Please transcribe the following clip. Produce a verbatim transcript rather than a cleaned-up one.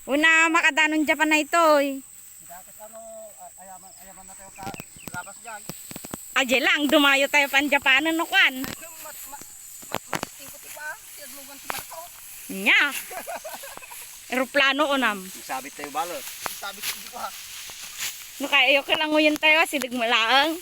Una, makadanon Japan na itoy. Dapat ano, ay-, ayaman, ayaman na tayo ka, labas dyan. Aje lang, dumayo tayo pan Japanen, no, kwan? Ay, mas, ma-, mas, mas tingko ti pa, tinaglugan ti Marco. Nya. Eroplano, unam. Sabit tayo balot. Sabit, hindi ko, ha. No, kaya ayo ka lang nguyen tayo, asideg mo laeng.